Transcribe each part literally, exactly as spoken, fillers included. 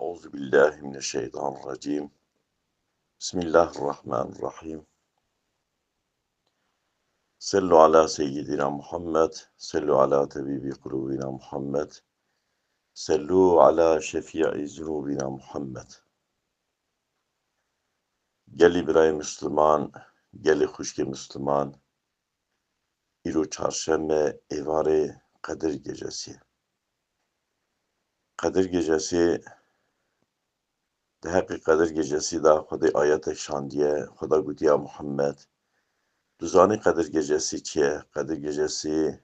أعوذ بالله من الشيطان الرجيم. بسم الله الرحمن الرحيم. صلوا على سيدنا محمد، صلوا على طبيب قلوبنا محمد، صلوا على شفيع ذنوبنا محمد. Gelî birayê Misliman, gelî xwişkê Misliman, îro çarşeme êvarê Qedir Gecesi ye. Qedir Gecesi, di heqê Qedir Gecesi de Xwedê ayetek şandiye, Xweda gotiye, "Ya Muhammed, tu zanî Qedir Gecesi çi ye? Qedir Gecesi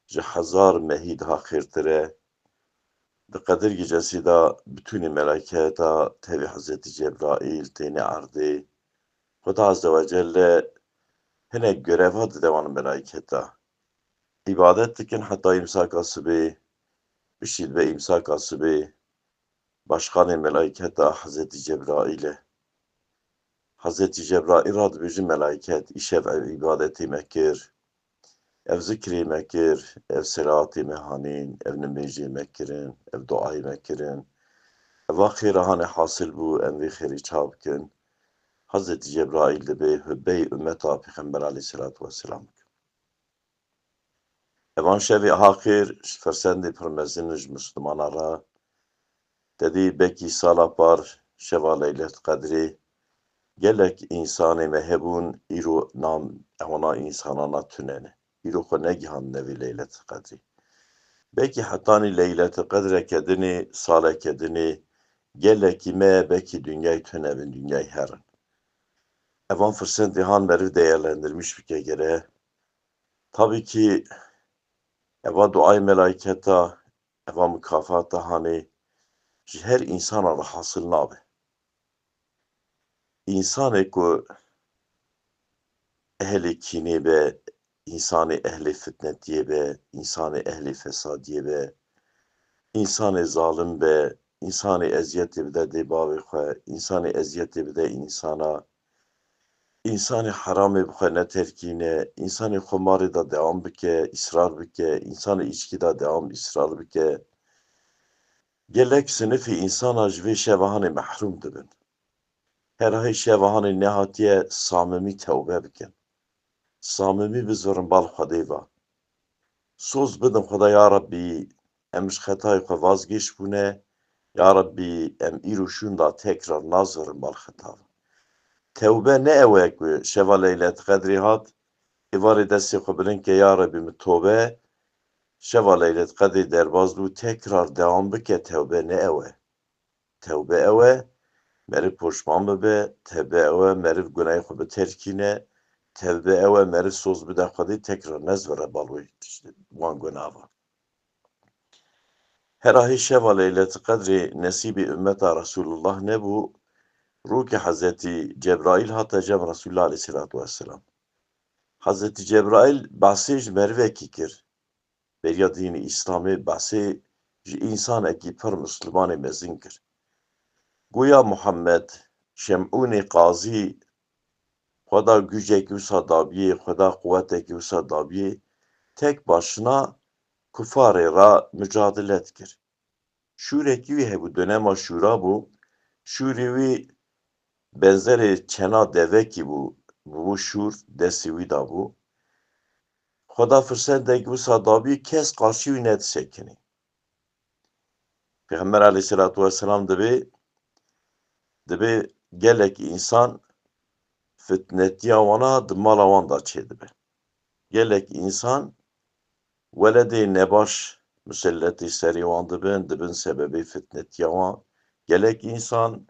ji hezar mehî daha xêrtir e." Di Qedir Gecesî de bitûnê melayketa tevî Hezretî Cebraîl têne erdê. Xweda Azze ve Celle hinek göreva dide wan melayketa. Îbadet dikin heta îmsaka sibê, piştî dibe îmsaka sibê, başqanê melayketa Hezretî Cebraîl e. Hezretî Cebraîl ra dibêjin melayket, îşev ev îbadetê me kir, ev zikrê me kir, ev selatê me hanîn, ev nimêjê me kirin, ev duayê me kirin. Eva xêra hanê hasil bû, em vê xêrê çawa bikin? Hezretî Cebraîl dibê hubeyê ummeta Pêxember aleyhisselatu vesselam bikin. Evan şevê axir ji fersendê pir mezin in ji Mislimana re. Te dî belkî sala par şeva Leylet Qedrê gelek însanê me hebûn, îro nam ewana însanana tune ne. Îro xwe negihandine vê Leylet Qedrê. Belkî hetanî Leylet Qedreke dinê, saleke dinê gelekî me belkî dinyayê tune bin, dinyayê herin. Evan firsendê han meriv değerlendirmiş bike gere. Tabii ki eva duayê melayketa, eva mukafata hanê ji her însana re hasil nabe. Însanê ku ehlê kînê be, însanê ehlê fitnetiyê be, însanê ehlê fesadiyê be, însanê zalim be, însanê eziyetê bide dê bavê xwe, însanê eziyetê bide însana, însanê heramê bi xwe neterkîne, însanê xumarê de dewam bike, îsrar bike, însanê îçkî de dewam îsrar bike. Gelek sinifî însana ji vê şeva hanê mehrûm dibin. Hera hê şeva hanê nehatiye samimî tewbe bikin. Samimî bizirin bal Xwedê ve. Soz bidin Xweda, ya Rabbî, em ji xetayê xwe vazgeş bûne, ya Rabbî, em îro şûnda tekrar nazirin bal xeta ve. Tewbe ne ew e ku şeva Leylet Qedrê hat, êvarê destê xwe bilind ke, ya Rabbî, min tobe, şeva Leylet Qedrê derbas bû, tekrar dewam bike, tewbe ne ew e. Tewbe ew e, meriv poşman bibe, tewbe ew e, meriv gunahê xwe biterkîne, tewbe ew e, meriv soz bide Xwedê, tekrar nezvire bal wê wan gunavan. Hera hê şeva Leylet Qedrê nesîbê ummeta Resulullah nebû, rûkê Hezretî Cebraîl hate cem Resulullah aleyhisselatu vesselam. Hezretî Cebraîl behsê ji merivekî kir. Beriya dînê Îslamê behsê ji însanekî pir Mislimanê mezin kir. Goya Muhammed, Şemûnê Qazî, Xweda gucekî wisa dabiyê, Xweda quwetekî wisa dabiyê, tek başina kufarê re mucadele dikir. Şûrekî wî hebû, dönema şûra bû. Şûrê wî benzerê çena devekî bû, bû şûr, destê wî de bû. Xweda firsendek wisa dabî, kes qarşî wî nedisekinî. Pêxember aleyhisselatu vesselam dibê, dibê gelek însan fitnetiya wana di mala wan de çêdibe. Gelek însan weledê nebaş miselletê serê wan dibin, dibin sebebê fitnetiya wan. Gelek însan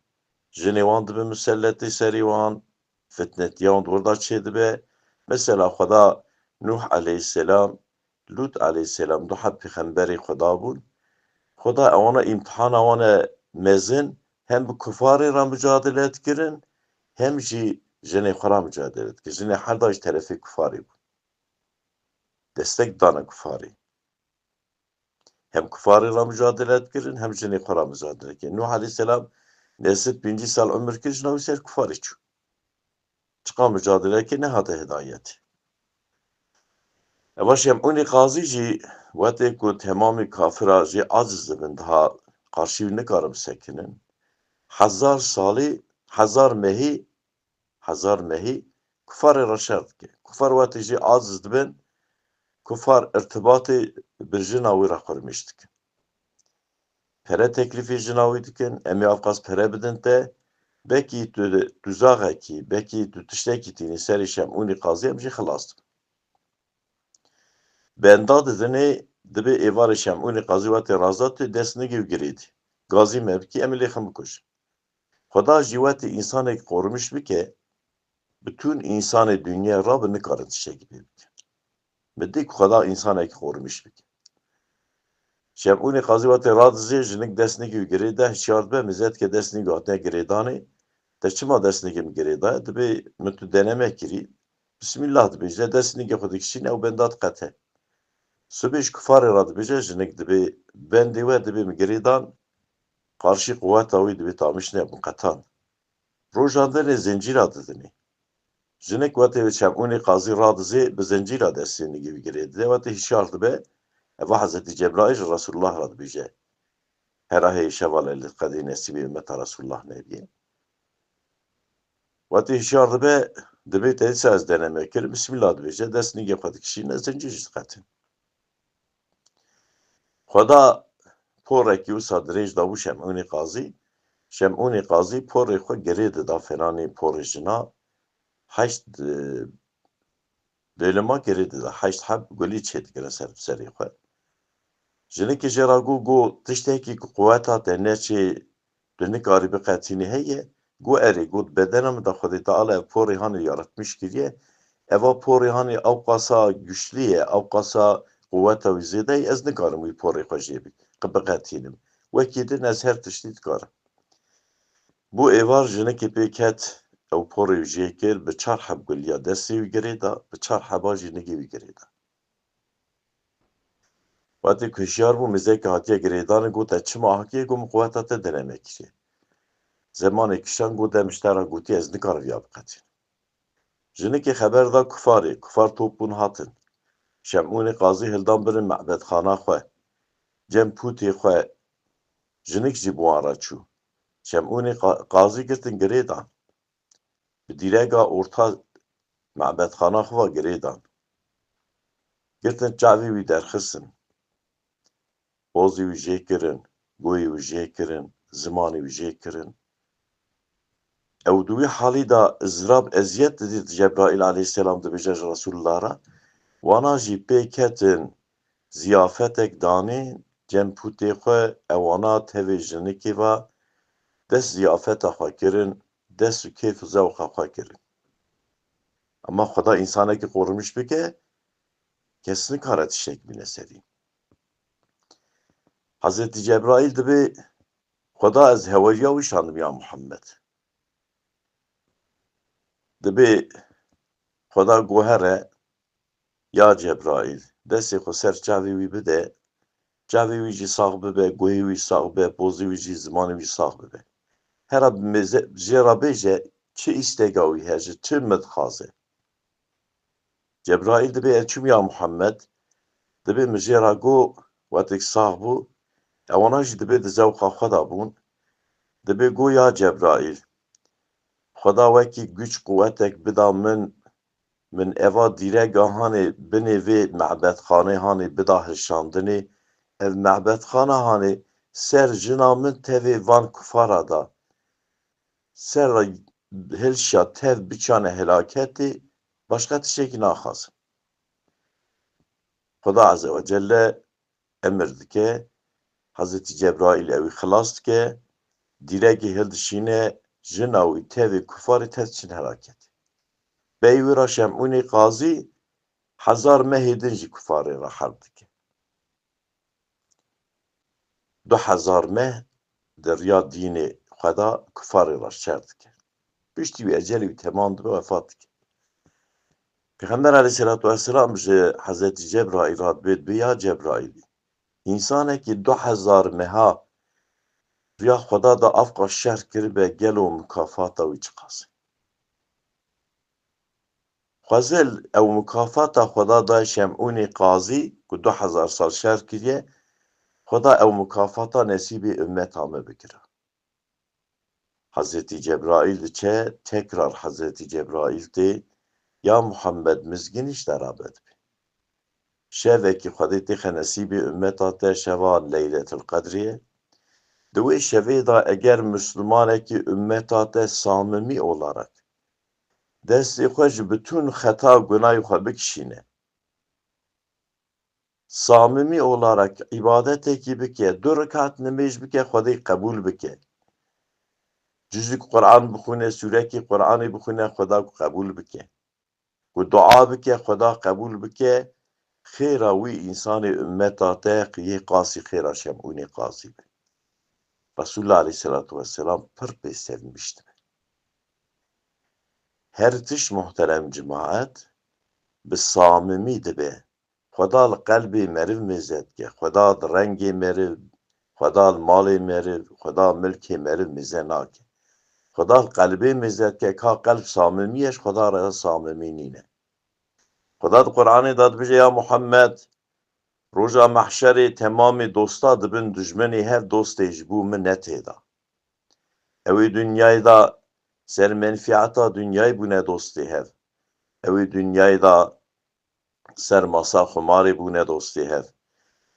jinê wan dibin miselletê serê wan, fitnetiya wan di wir de çêdibe. Mesela Xweda Nuh aleyhisselam, Lut aleyhisselam du heb pêxemberê Xweda bûn. Xweda ewana îmtihana wan e mezin, hem bi kufarê re mucadele dikirin, hem jî jinê xwe re mucadele dikirin. Jinê her da ji terefê kufarê bûn. Destek dane kufarê. Hem kufarê re mucadele dikirin, hem jinê xwe re mucadele kirin. Nuh aleyhisselam nezdî pêncî sal umir kir, jina wî ser kufarê çû. Çiqa mucadele kir, nehate hidayetê. Eva Şemûnê Qazî jî wetê ku temamê kafira jê aciz dibin, daha Qarşî wî nikarin bisekinin. Hezar salî, hezar mehî, hezar mehî kufarê re şer dike. Kufar wetê jê aciz dibin, kufar irtibatê bi jina wî re qurmîş dikin. Pere teklîfê jina wî dikin, em ê avqas pere bidin te, belkî tu tuzaxekî, belkî tu tiştekî tînî serê Şemûnî Qazî, em jî xilas dibin. Benda didinê, dibê êvarê Şemûnî Qazî wetê raza tu dest nigê û girêdî. Gazî me bikî, em ê lê xin bikujin. Xweda jî wetê însanekî qormiş bike, bütün însanê dinyayê rabin nikarin tiştekî pê bikin. Min dî ku Xweda însanekî qormiş bike. Şemûnî Qazî wetê radizê, jinik dest nigê û girê de, hişyar dibe, mizet ke dest nigê hatine girêdanê, te çima dest nigê min girê daye? Dibê min tu deneme kirî, Bismillah dibêje, dest nigê xwe dikişîne û benda diqete. Sibê ji kufarê re dibêje, jinik dibê bendê we dibê min girêdan, qarşî quweta wî dibê tamişne bin qetan. Rojan dinê zincîra didinê. Jinik wetê Şemûnî Qazî radizê bi zincîra destê nigê wî girê dide. Wetê hişyar dibe, eva Hezretî Cebraîl ji Resûlullah re dibêje. Hera hê şeva Leylet Qedrê nesîbê ummeta Resûlullah nebiye. Wetê hişyar dibe, dibê te dîsa ez deneme kir, Bismillah dibêje, dest nigê xwe dikişîne, zincîr jî diqetin. Xweda porekî wisa dirêj dabû Şemûnî Qazî. Şemûnî Qazî porê xwe girê dida fêranî porê jina. Heşt, e, dêlima girê dida. Heşt heb gulî çêdikirin ser bi serê xwe. Jinikê jê re got, got, tiştekî ku quweta te neçê, tu nikarî biqetînî heye? Got, erê, got, bedena min de Xwedê Teala ev porê hanê yaratmiş kiriye. Eva porê hanê ewqasa güçlü ye, ewqasa quweta wî zêde ye, ez nikarim wî porê xwe jê bi-, qi-, biqetînim. Wekî din ez her tiştî dikarim. Bû êvar jinikê pê ket, ew porê wî jê kir, bi çar heb guliya destê wî girê da, bi çar heba jî nigê wî girê da. Wextê ku hişyar bû, mizeke hatiye girêdanê, got, te çima ahikiye? Got, min quweta te deneme kiriye. Zemanê kişan, got, dem ji te re gotiye, ez nikarim viya biqetînim. Jinikê xeber da kufarê, kufar top bûn hatin. Şemûnê Qazî hildan birin mebedxana xwe, cem pûtê xwe, jinik jî bi wan re çû. Şemûnê Qa-, Qazî girtin girê dan. Bi dîrega orta mebedxana xwe ve girê dan. Girtin çavê wî derxistin. Pozê wî jê kirin, goyê wî jê kirin, zimanê wî jê kirin. Ew di wî halî de izrab eziyet didît Cebraîl aleyhisselam dibêje ji Resûlullah re. Wana jî pê ketin ziyafetek danê cem pûtê xwe, ewana tevê jinikê ve dest ziyafeta xwe kirin, dest û kêf û zewqa xwe kirin. Ema Xweda însanekî qormiş bike, kes nikare tiştek bîne serî. Hezretî Cebraîl dibê, Xweda ez heweriya wî şandim ya Muhammed. Dibê Xweda gohere, ya Cebraîl, destê xwe ser çavê wî bide, çavê wî jî sax bibe, guhê wî sax bibe, pozê wî jî, zimanê wî sax bibe. Hera bi mêze-, jê re bêje, çi îstega wî heye, ji çi min dixwaze. Cebraîl dibê, ez çûm ya Muhammed, dibê min jê re got, wextêk sax bû, ewana jî dibê di zewqa xwe de bûn, dibê got, ya Cebraîl, Xweda wekî güç quwetek bida min, min eva dîrega hanê binê vê mebedxanê hanê bida hilşandinê, ev mebedxana hanê ser jina min tevê van kufara da. Ser re hilşa tev biçane helaketê, başqa tiştekî naxwazim. Xweda Azze ve Celle emir dike, Hezretî Cebraîl ewî xilas dike, dîregê hildişîne, jina wî tevê kufarê tev çin helaketê. Beyî wî re Şemûnê Qazî hezar mehê din jî kufarê re herb dike. Du hezar meh di riya dînê xwe de kufarê re şer dike. Piştî wî ecelê wî temam dibe, wefat dike. Pêxember aleyhisselatu vesselam ji Hezretî Cebraîl re dibê, dibê, ya Cebraîlî, însanekî du hezar meha riya Xweda de avqa şer kiribe, gelo mukafata wî çiqas e? Xwezil ew mukafata Xweda daye Şemûnê Qazî ku du hezar sal şer kiriye, Xweda ew mukafata nesîbê ummeta min bikira. Hezretî Cebraîl diçe, tekrar Hezretî Cebraîl tê, ya Muhammed, mizgînî ji te re bedibe. Şevekî Xwedê têxe nesîbê ummeta te, şeva Leyletil Qedrê ye. Di wê şevê de eger Mislimanekî ummeta te samimî olarak destê xwe ji bitûn xeta gunayê xwe bikişîne, samimî olarak îbadetekî bike, du rekat nimêj bike, Xwedê qebûl bike. Cizîk Quran bixwîne, sûrekî Quranê bixwîne, Xweda ku qebûl bike. Ku dua bike, Xweda qebûl bike, xêra wî însanê ummeta te yê qasî xêra Şemûnê qasî be. Resulullah aleyhisselatu vesselam pir pê sevinmiş dibe. Her tişt, muhterem cemaet, bi samimî dibe. Xweda li qelbê meriv mêze dike, Xweda di rengê meriv, Xweda li malê meriv, Xweda milkê meriv mêze nake. Xweda li qelbê mêze dike, ka qelb samimî ye, ji Xweda re samimî nîne. Xweda di Quranê de dibêje, ya Muhammed, roja mehşerê temamê dosta dibin dijminê hev, dostê ji bo min ne tê de. Ew ê dinyayê de ser menfiata dinyayê bûne dostê hev. Ew ê dinyayê de ser masa xumarê bûne dostê hev.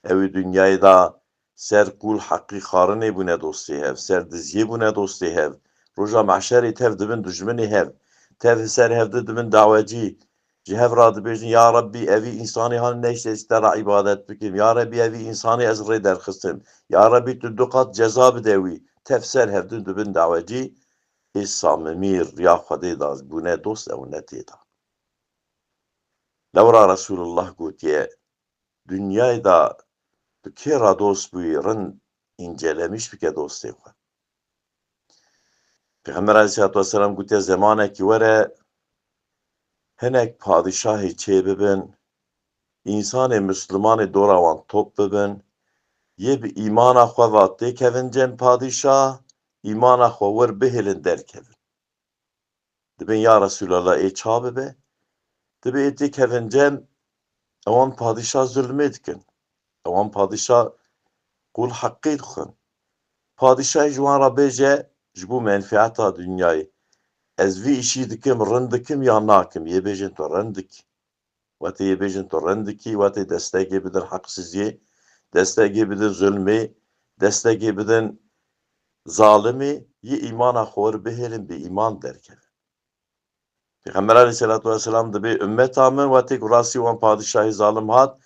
Ew ê dinyayê de ser qûl heqî xarinê bûne dostê hev, ser diziyê bûne dostê hev. Roja mehşerê tev dibin dijminê hev. Tev ser hev di dibin dawecî. Ji hev re dibêjin, ya Rebbî, evî însanê han neyşte ji te re îbadet bikim. Ya Rebbî, evî însanê ez rê derxistim. Ya Rebbî, tu du qat ceza bide wî. Tev ser hev di dibin dawecî. Ê samimî riya Xwedê de bûne dost ew ne tê de. Lewra Resulullah gotiye, dinyayê de tu kê re dost bûyî, rind încelemîş bike dostê xwe. Pêxember aleyhisselatu vesselam gotiye, zemanekî were hinek padîşahê çê bibin, însanê mislimanê dora wan top bibin, yê bi îmana xwe ve têkevin cem padîşah, îmana xwe wir bihêlin derkevin. Dibên, ya Resûlallah, ê ça bibe? Dibê ê têkevin cem, ewan padîşah zulmê dikin. Ewan padîşah qûl heqî dixwin. Padîşahê ji wan re bêje, ji bo menfieta dinyayê, ez vî îşî dikim, rind dikim ya nakim? Yê bêjin tu rind dikî. Wetê yê bêjin tu rind dikî, wetê destegê bidin heqsiziyê, destegê bidin zulmê, destegê bidin zalimê, yê îmana xwe wir bihêlin, bi îman derkevin. Pêxember aleyhisselatu vesselam dibê, ummeta min wetê ku rastî wan padîşahê zalim hat,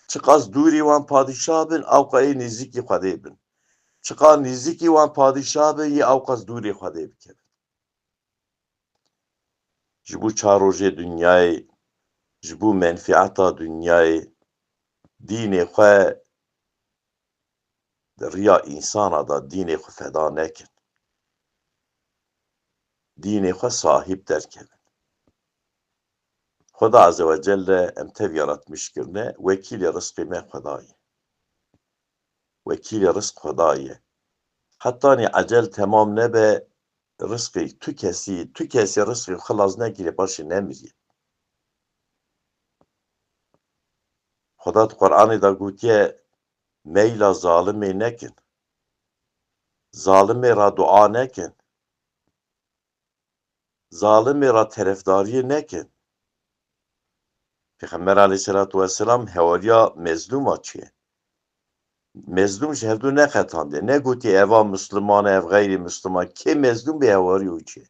çiqas dûrî wan padîşah bin, ewqa yê nêzîkî Xwedê bin. Çiqas nêzîkî wan padîşah bin, yê ewqas dûrê Xwedê bikevin. Ji bo çar rojê dinyayê, ji bo menfieta dinyayê, dînê xwe di riya însana de dînê xwe feda nekin. Dînê xwe sahîb derkevin. Xweda Azze ve Celle em tev yaratmiş kirine, wekîlê rizqê me Xweda ye. Wekîlê rizq Xweda ye. Hetanî ecel temam nebe, rizqê tu kesî, tu kesî rizqê xilas nekiriye, paşê nemiriye. Xweda di Qur'anê de gotiye, meyla zalimê nekin. Zalimê re dua nekin. Zalimê re terefdariyê nekin. Pêxember aleyhisselatu vesselam hewariya mezlûma çi ye? Mezlûm ji hevdu neqetande. Negotiye eva Misliman e, ev xeyrî Misliman. Kê mezlûm bê, hewariya wî çi ye?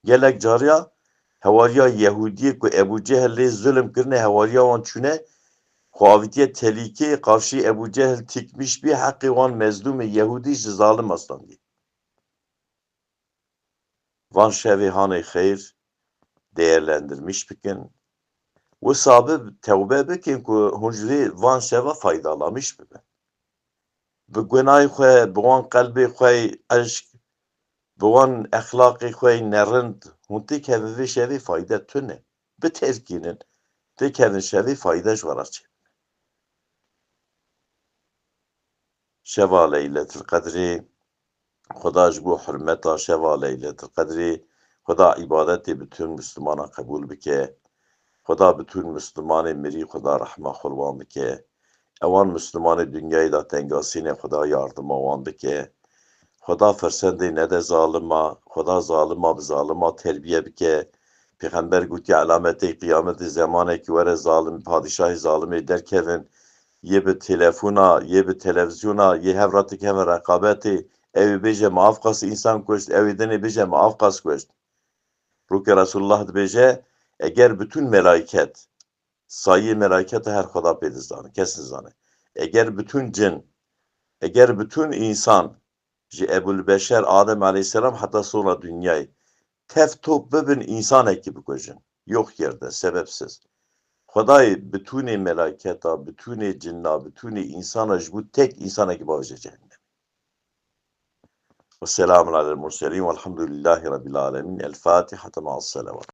Gelek cariya hewariya Yehûdiyê ku Ebû Cehil lê zulm kirine, hewariya wan çûne, xwe avitiye telîkê, qarşî Ebû Cehil tîkmîş bî, heqê wan mezlûmê Yehûdî ji zalim astandî. Van şevê hanê xeyr değerlendirmiş bikin. Wisa bi tewbe bikin ku hûn ji vê van şeva faydalanmiş bibin. Bi gunayê xwe, bi wan qelbê xwe eşk, bi wan exlaqê xwe nerind, hûn têkevin vê şevê fayde tune. Biterkînin, têkevin şevê fayde ji we re çê. Şeva Leyletil Qedrê, Xweda ji bo hurmeta şeva Leyletil Qedrê, Xweda îbadetê bütün Mislimana qebûl bike. Xweda bütün Mislimanê mirî, Xweda rehma xwe li wan bike. Ewan Mislimanê dinyayê de tengasîne, Xweda yardima wan bike. Xweda fersendê nede zalima, Xweda zalima bi zalima terbiye bike. Pêxember gotiye, elametê qiyametê zemanekî were zalim, padîşahê zalimê derkevin. Yê bi telefona, yê bi televizyona, yê hev re dikevin reqabetê. Ew ê bêje me avqas însan kuşt, ew ê dinê bêje me avqas kuşt. Rûkê Resulullah dibêje, eger bütün melaiket, sayiyê melaiketa her Xweda pê dizane, kes nizane. Eger bütün cin, eger bütün însan, ji Ebul Beşer Adem aleyhisselam heta sona dinyayê, tev top bibin, însanekî bikujin. Yok yerde, sebepsiz. Xwedayê bütünê melaiketa, bütünê cinna, bütünê însana ji bo tek însanekî bavêje cehennem. Ve selamun alel murselin velhamdülillahi rabbil alemin. El Fatiha ma'as selawat.